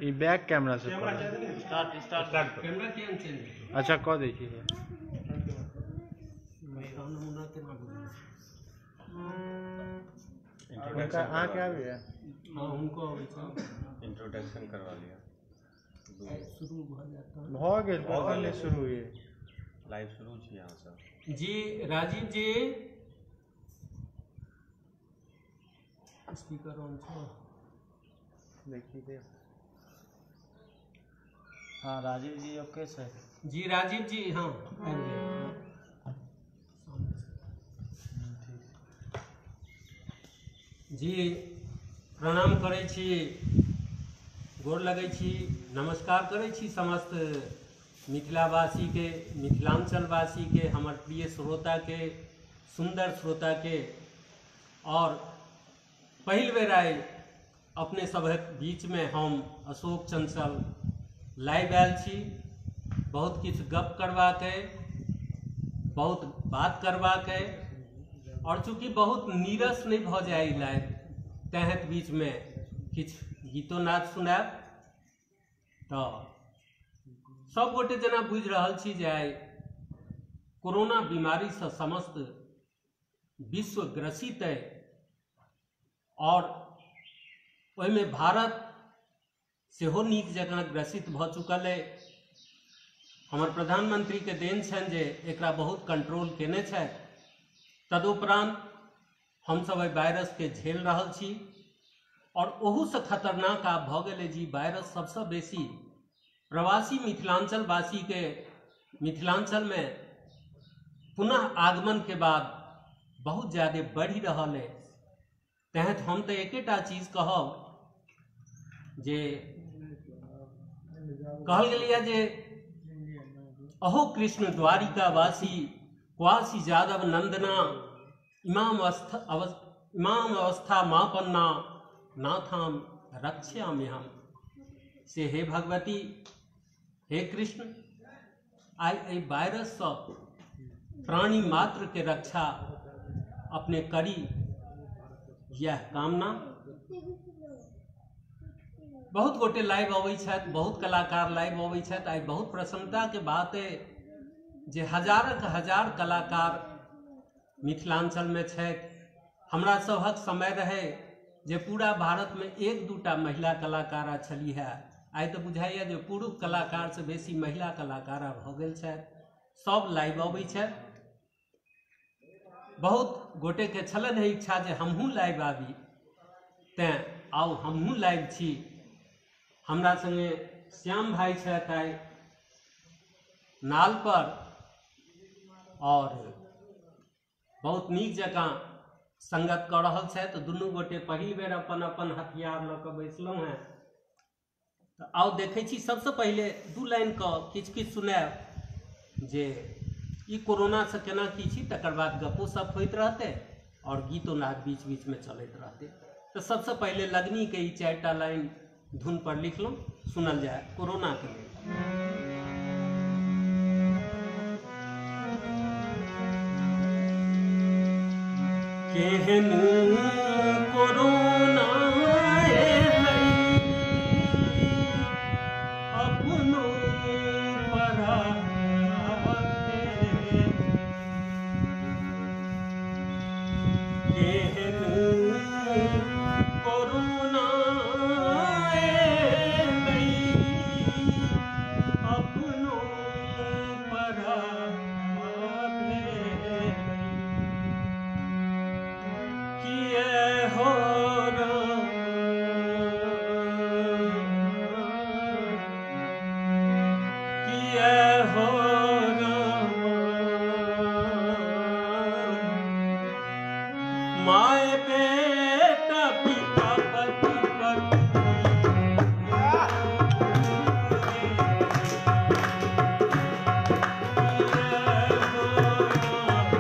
ई bank camera से start start camera केहन change. अच्छा कह दै छी। उनका अहाँ के आबैया? हाँ हुनको आबै छै। इंट्रोडक्शन करवा लिया। शुरू भऽ जायत भऽ गेल, कखन नहि शुरू ये लाइव शुरू छी अहाँ सब। जी राजीव जी स्पीकर ऑन छौ? देखी दे। हाँ राजीव जी ओके सर। जी राजीव जी हाँ आबि गेल। जी प्रणाम करै छी, गोर लगै छी, नमस्कार करै छी समस्त मिथिलावासीके, मिथिलांचलवासीके, हमर प्रिय श्रोताके, सुन्दर श्रोताके। और पहिल बेर आइ अपने सभक बीचमे हम अशोक चंचल लाइव आयल छी। बहुत किछु गप करबाक अइ, बहुत बात करबाक अइ, और चूँकि बहुत नीरस नहीं भऽ जाय ई लाइव, तैं बीचमे किछु गीतो नाच सुनायब। तऽ सब गोटे जेना बुझि रहल छी जे आइ कोरोना बीमारीसँ समस्त विश्व ग्रसित अइ और ओहिमे भारत सेहो नीक जकाँ ग्रसित भऽ चुकल अइ। हमर प्रधानमंत्रीके देन छनि जे एकरा बहुत कंट्रोल केने छथि। तदुपरांत हमसब एहि वायरसके झेल रहल छी और ओहूसँ खतरनाक आब भऽ गेलै जी वायरस सबसँ बेसी प्रवासी मिथिलांचलवासीके मिथिलांचलमे पुनः आगमनके बाद बहुत ज्यादे बढ़ि रहल अइ। तैं हम तऽ एकेटा चीज कहब जे कहल गेलैए जे अहो कृष्ण द्वारिकावासी क्वासी यादव नंदना इमाम अवस्था मापन्ना नाथाम रक्ष्याम्यहम। से हे भगवती, हे कृष्ण, आइ एहि वायरससँ प्राणी मात्रके रक्षा अपने करी, यह कामना। बहुत गोटे लाइव अबै छथि, बहुत कलाकार लाइव अबै छथि। आइ बहुत प्रसन्नताके बात अइ जे हजारक हजार कलाकार मिथिलांचलमे छथि। हमरा सभक समय रहै जे पूरा भारतमे एक दूटा महिला कलाकार छलीह। आइ तऽ बुझाइए जे पुरुष कलाकारसँ बेसी महिला कलाकार भऽ गेल छथि। सब लाइव अबै छथि। बहुत गोटेके छलनि हेँ इच्छा जे हमहूँ लाइव आबी, तैँ आउ हमहूँ लाइव छी। हमरा सङ्गे श्याम भाइ छथि आइ नाल पर और बहुत नीक जकाँ संगत कऽ रहल छथि। दुनू गोटे पहिल बेर अपन अपन हथियार लऽ कऽ बैसलहुँ हेँ। तऽ आउ देखै छी। सबसँ पहिले दू लाइनके किछु किछु सुनायब जे ई कोरोनासँ केना की छी, तकर बाद गपो सप होइत रहतै और गीतो नाद बीच बीचमे चलैत रहतै। तऽ सबसँ पहिले लगनीके ई चारिटा लाइन धुन पर लिखलहुँ, सुनल जाय कोरोनाके लेल। केहन कोरोना एलै अपनो पराते, केहन कोरोना एलै अपनो पराते, किए हो राम, किए हो राम, my बेटा पिता पति पत्नी, किए हो राम,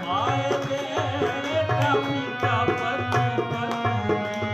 my बेटा पिता पति पत्नी।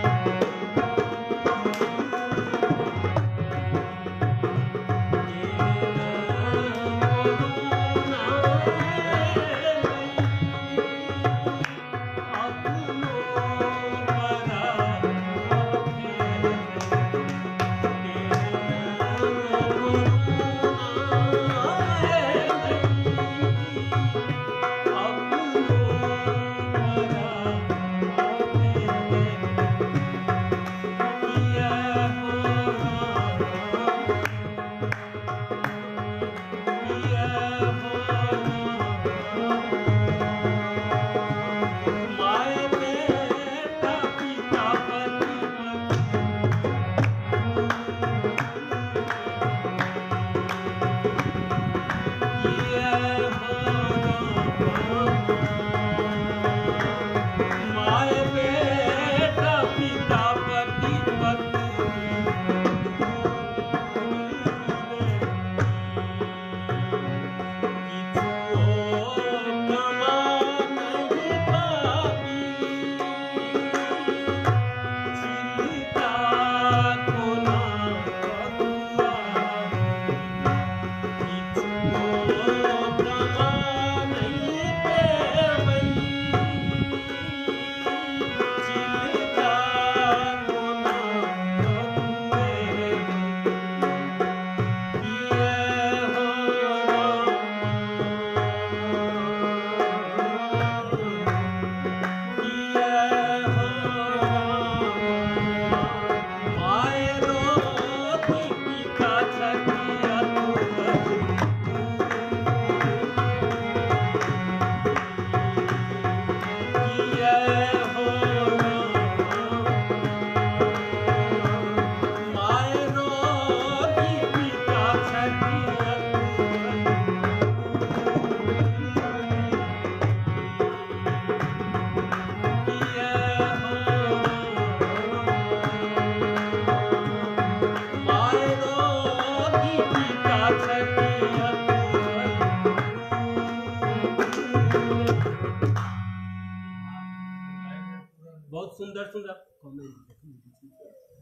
बहुत सुंदर सुंदर कमेंट,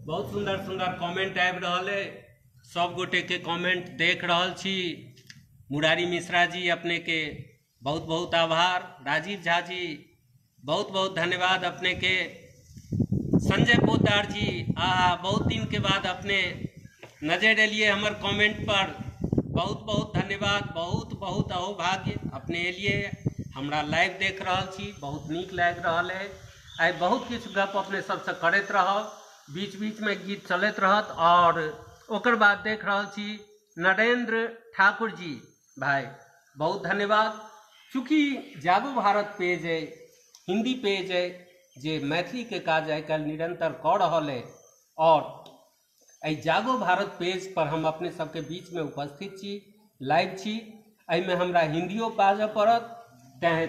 बहुत सुंदर सुंदर कमेंट आबि रहल अइ। सब गोटे के कमेंट देख रहल छी। मुरारी मिश्रा जी अपने के बहुत बहुत आभार। राजीव झा जी बहुत बहुत धन्यवाद अपने के। संजय पोद्दार जी, आहा, बहुत दिन के बाद अपने नजर एलिए हमर कमेंट पर, बहुत बहुत धन्यवाद, बहुत बहुत अहोभाग्य अपने एलिए, हमरा लाइव देख रहल छी, बहुत नीक लागि रहल है। आइ बहुत किछु गप अपने सबसे करैत रहब, बीच बीच में गीत चलैत रहत। और ओकर बाद देख रहल छी नरेंद्र ठाकुर जी भाई, बहुत धन्यवाद। चूँकि जागो भारत पेज है, हिंदी पेज है, जे मैथिली के काज आइ काल्हि निरंतर कऽ रहल है, और एहि जागो भारत पेज पर हम अपने सबके बीच में उपस्थित छी, लाइव छी। एहिमे हमरा हिंदियो बाजऽ पड़त, तैं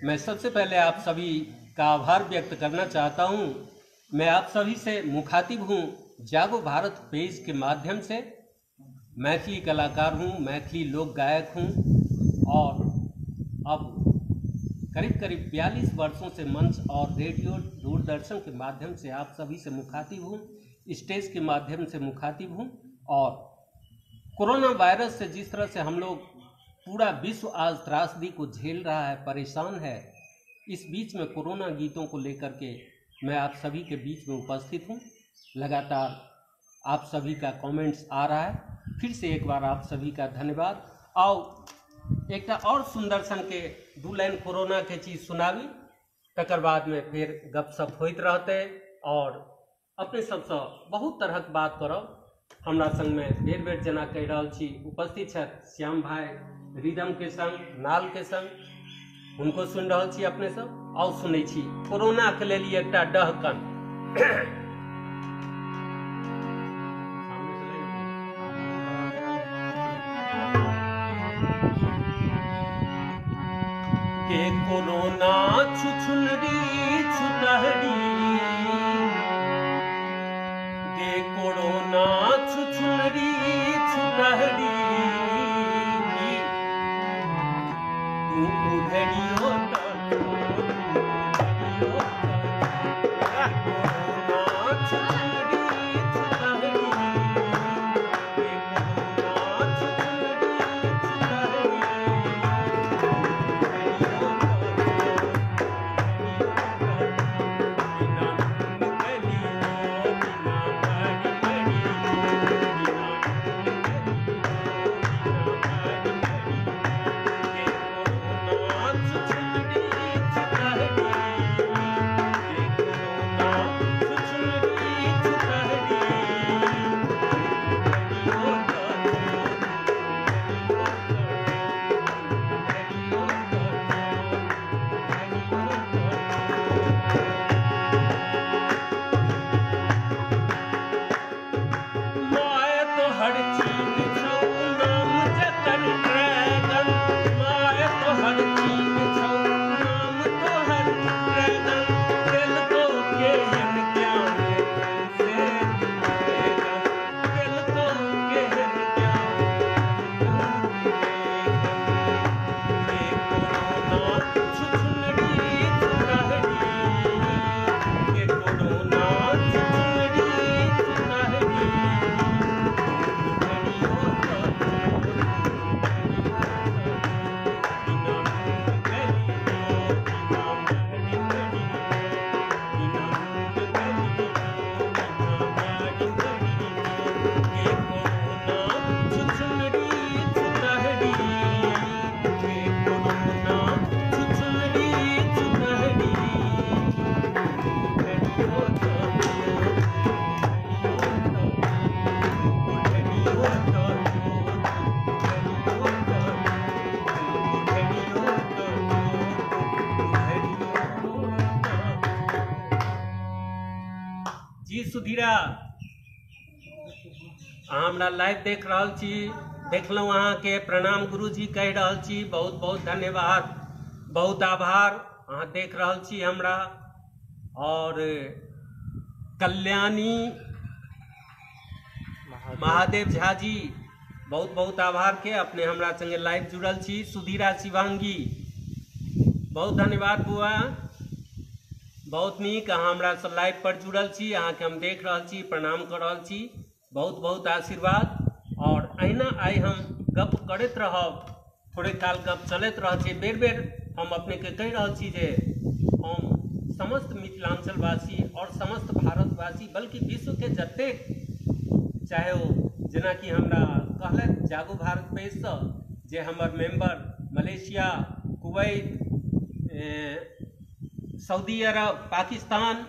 मैं सबसे पहले आप सभी का आभार व्यक्त करना चाहता हूँ। मैं आप सभी से मुखातिब हूँ जागो भारत पेज के माध्यम से। मैथिली कलाकार हूँ, मैथिली लोक गायक हूँ, और अब करीब करीब 42 वर्षों से मंच और रेडियो दूरदर्शन के माध्यम से आप सभी से मुखातिब हूँ, स्टेज के माध्यम से मुखातिब हूँ। और कोरोना वायरस से जिस तरह से हम लोग पूरा विश्व आज त्रासदी को झेल रहा है, परेशान है, इस बीच में कोरोना गीतों को लेकर के मैं आप सभी के बीच में उपस्थित हूँ। लगातार आप सभी का कमेंट्स आ रहा है, फिर से एक बार आप सभी का धन्यवाद। आओ एकटा और सुंदर सन के दू लाइन कोरोना के चीज सुनाबी, तकर बाद में फिर गपशप होइत रहते और अपने सबसँ बहुत तरहक बात करब। हमरा संगमे बेर बेर जेना कहि रहल छी, उपस्थित छथि श्याम भाई रिदम के संग, नाल के संग, हुनको सुनि रहल छी अपने सब। आउ सुनै छी कोरोना के लेल एकटा डहकन। के कोरोना छुछुनरी छुतहरी, के कोरोना छुछुनरी छुतहरी, तू उधरियो सुधीरा, अहाँ हमरा लाइव देख रहल छी, देखलहुँ अहाँके, प्रणाम गुरुजी कहि रहल छी, बहुत बहुत धन्यवाद, बहुत आभार। अहाँ देख रहल छी हमरा। और कल्याणी महादेव झा जी, बहुत बहुत आभार के अपने हमरा संगे लाइव जुड़ल छी। सुधीरा शिवांगी, बहुत धन्यवाद बुआ। बहुत नीक, अहाँ हमरासँ लाइव पर जुड़ल छी, अहाँके हम देख रहल छी, प्रणाम कऽ रहल छी, बहुत बहुत आशीर्वाद। और अहिना आइ हम गप करैत रहब, थोड़े काल गप चलैत रहल छै। बेर बेर हम अपनेके कहि रहल छी जे हम समस्त मिथिलाञ्चलवासी और समस्त भारतवासी, बल्कि विश्वके जतेक, चाहे ओ जेनाकि हमरा कहलथि जागो भारत पेजसँ जे हमर member Malaysia, Kuwait, Saudi Arab, Pakistan,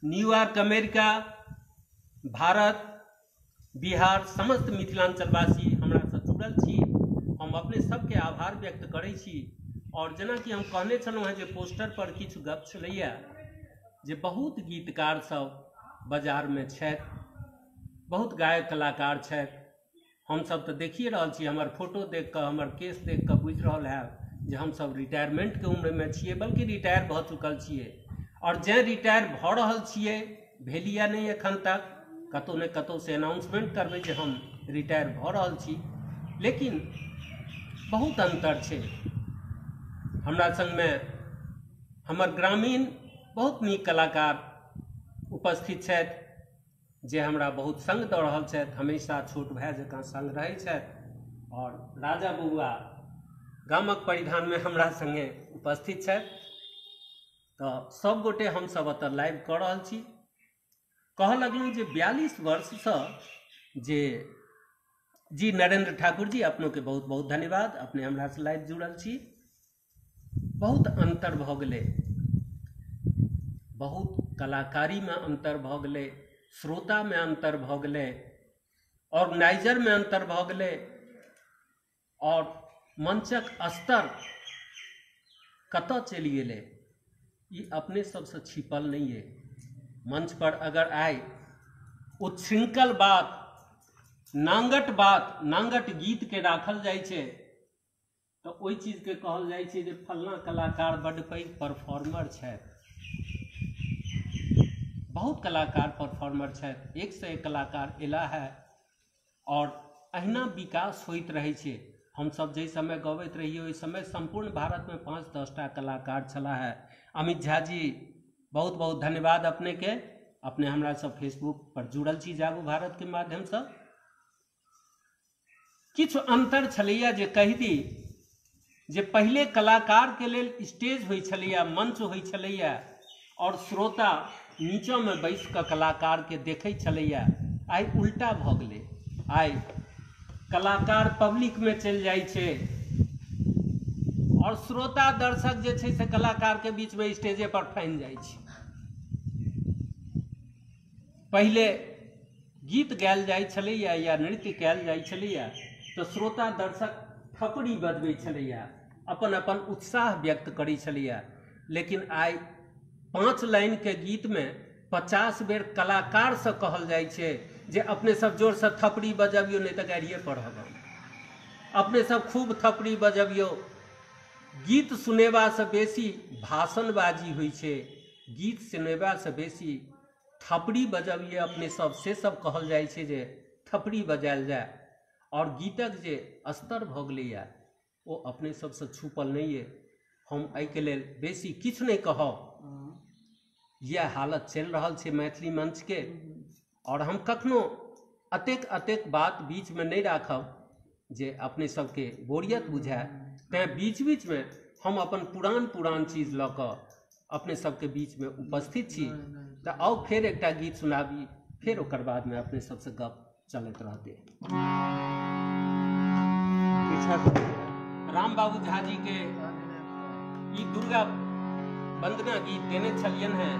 New York, America, Bharat, Bihar, समस्त मिथिलाञ्चलवासी हमरासँ जुड़ल छी। हम अपने सबके आभार व्यक्त करै छी। और जेनाकि हम कहने छलहुँ हेँ जे पोस्टर पर किछु गप छलैया जे बहुत गीतकार सब बाजारमे छथि, बहुत गायक कलाकार छथि। हमसब तऽ देखिए रहल छी, हमर फोटो देख कऽ, हमर केस देख कऽ बुझि रहल हैब जे हमसब रिटायरमेंटके उम्रमे छियै, बल्कि रिटायर भऽ चुकल छियै। और जेँ रिटायर भऽ रहल छियै, भेलिया नहि एखन तक, कतहु ने कतहु से अनाउंसमेंट करबै जे हम रिटायर भऽ रहल छी, लेकिन बहुत अन्तर छै। हमरा संगमे हमर ग्रामीण बहुत नीक कलाकार उपस्थित छथि जे हमरा बहुत संग दऽ रहल छथि, हमेशा छोट भाय जकाँ संग रहै छथि। और राजा बौआ गामक परिधानमे हमरा संगे उपस्थित छथि। तऽ सब गोटे हमसब एतऽ लाइव कऽ रहल छी। कहऽ लगलहुँ जे 42 वर्षसँ जे जी नरेंद्र ठाकुर जी, अपनोके बहुत बहुत धन्यवाद, अपने हमरासँ लाइव जुड़ल छी। बहुत अन्तर भऽ गेलै, बहुत कलाकारीमे अन्तर भऽ गेलै, श्रोतामे अन्तर भऽ गेलै, ऑर्गेनाइजरमे अन्तर भऽ गेलै, और मंचक स्तर कतऽ चलि गेलै ई अपने सबसँ छिपल नहि अइ। मंच पर अगर आइ उच्छृंखल बात, नांगट बात, नांगट गीतके राखल जाइ छै तऽ ओहि चीजके कहल जाइ छै जे फल्लाँ कलाकार बड्ड पैघ परफॉर्मर छथि। बहुत कलाकार परफॉर्मर छथि, एक से एक कलाकार एला है और अहिना विकास होइत रहै छै। हमसब जाहि समय गबैत रहियै ओहि समय सम्पूर्ण भारतमे 5-10 टा कलाकार छला है। अमित झा जी, बहुत बहुत धन्यवाद अपनेके, अपने हमरा सब फेसबुक पर जुड़ल छी जागो भारत के माध्यमसँ। किछु अन्तर छलैया जे कहि दी जे पहिले कलाकार के लेल स्टेज होइ छलैया, मंच होइ छलैया, और श्रोता नीचाँमे बैस कऽ कलाकार के देखै छलैया। आइ उल्टा भऽ गेलै, आइ कलाकार पब्लिक में चलि जाइ छै और श्रोता दर्शक जे छै से कलाकार के बीच में स्टेजे पर फानि जाइ छै। पहिले गीत गायल जाइ छलैया या नृत्य कयल जाइ छलैया तऽ श्रोता दर्शक थपड़ी बजबै छलैया, अपन अपन उत्साह व्यक्त करै छलैया। लेकिन आइ 5 लाइन के गीत में 50 बेर कलाकार से कहल जाइ छै जे अपने सब जोर से थपड़ी बजबियौ, नहीं तऽ गाड़िए पढ़ब। अपने सब खूब थपड़ी बजबियौ। गीत सुनेबा से बेसी भाषणबाजी होइ छै, गीत सुनेबा से बेसी थपड़ी बजबियै अपने सब, से सब कहल जाइ छै जे थपड़ी बजायल जाय। और गीतक जे स्तर भऽ गेलैया ओ अपने सबसँ छुपल नहि अइ। हम एहिके लेल बेसी किछु नहि कहब, यह हालत चलि रहल छै मैथिली मंचके। और हम कखनो अतेक अतेक बात बीचमे नहि राखब जे अपने सबके बोरियत बुझाय, तैँ बीच बीचमे हम अपन पुरान पुरान चीज लऽ कऽ अपने सबके बीचमे उपस्थित छी। तऽ आउ फेर एकटा गीत सुनाबी, फेर ओकर बादमे अपने सबसँ गप चलैत रहतै। राम बाबू झा जी के ई दुर्गा वंदना गीत देने छलियन हैं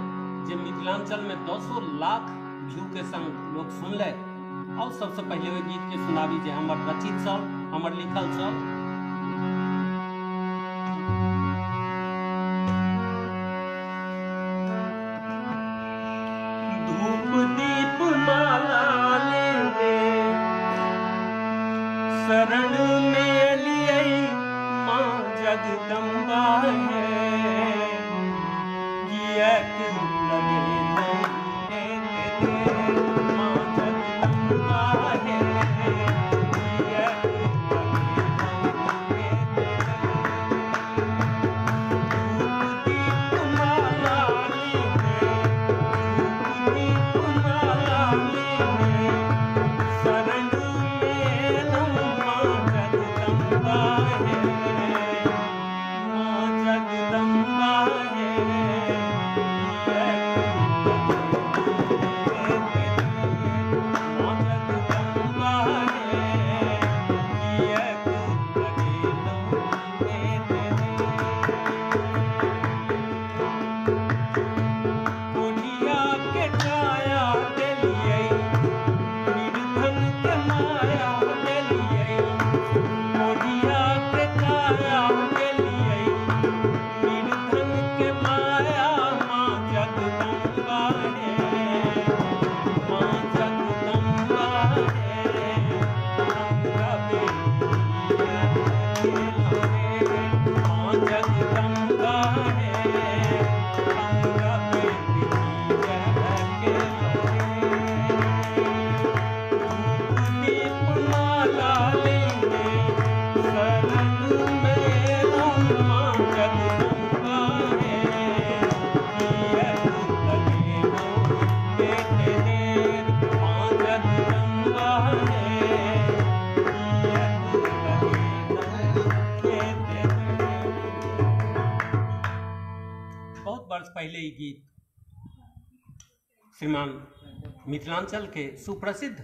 जे मिथिलांचल में 10 लाख व्यू के संग लोग सुनलथि। और सबसे पहले ओहि गीत के सुनाबी जे हमर रचित छल, हमर लिखल छल। धूप दीप माला लेने शरण में लिए माँ जगदम्बा है, किएक लगे माँ जगदम्बा है, किएक लगे धूप दीप माला पहिले ई गीत श्रीमान मिथिलांचल के सुप्रसिद्ध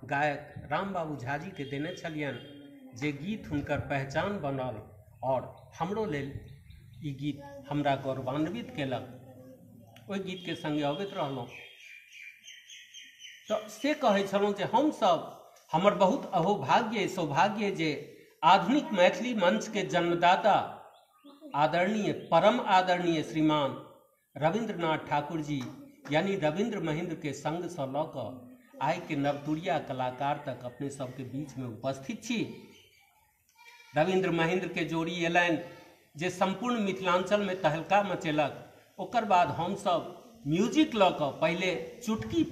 गायक रामबाबू झा जी के देने छलियनि, जे गीत हुनकर पहचान बनल और हमरो लेल ई गीत हमरा गौरवान्वित केलक। ओहि गीतके संगे अबैत रहलहुँ। तऽ से कहै छलहुँ जे हमसब, हमर बहुत अहोभाग्य सौभाग्य जे आधुनिक मैथिली मंच के जन्मदाता आदरणीय परम आदरणीय श्रीमान रविन्द्रनाथ ठाकुर जी यानी रविन्द्र महेंद्र के संग सँ लऽ कऽ आइ के नवतुरिया कलाकार तक अपने सबके बीच में उपस्थित छी। रविन्द्र महेंद्र के जोड़ी एलनि जे सम्पूर्ण मिथिलांचल में तहलका मचेलक। ओकर बाद हमसब म्यूजिक लऽ कऽ पहिले चुटकी पर